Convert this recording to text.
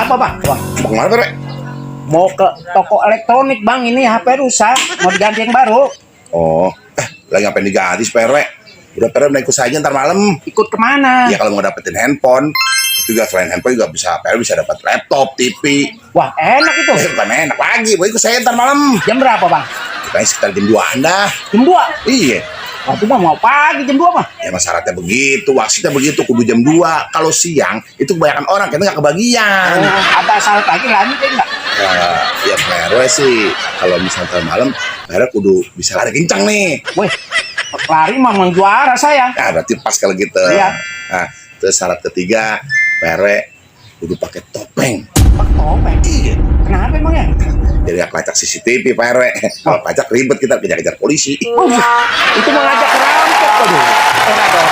apa Bang? Wah, Mau kemana Pak RW? mau ke toko elektronik Bang, ini HP rusak, mau diganti yang baru. Oh, lagi ngapain diganti Pak RW? Udah Pak RW naik saja ntar malam. Ikut kemana? Ya kalau mau dapetin handphone, juga selain handphone juga bisa Pak RW bisa dapat laptop, TV. Wah, enak itu. Bukan enak lagi, mau ikut saya ntar malam. Jam berapa Bang? Kayaknya sekitar jam 2-an dah. Jam 2. Iya. Waktu Bang mau pagi jam 2 mah. Ya syaratnya begitu, wasitnya begitu, kudu jam 2. Kalau siang, itu kebanyakan orang, kita nggak kebagian. Ada syarat lagi lanjut ya enggak? Ya Pak RW sih, kalau misalnya malam, Pak RW kudu bisa lari kencang nih. Wih, lari memang juara saya. Nah, berarti pas kalau gitu. Iya. Nah, terus syarat ketiga, Pak RW kudu pakai topeng. Pak topeng. Iya. Kenapa emang ya? Jadi ya pelacak CCTV Pak RW. Kalau pelacak ribet kita kejar-kejar polisi. Itu mengajak rampok. Aduh. Enak dong.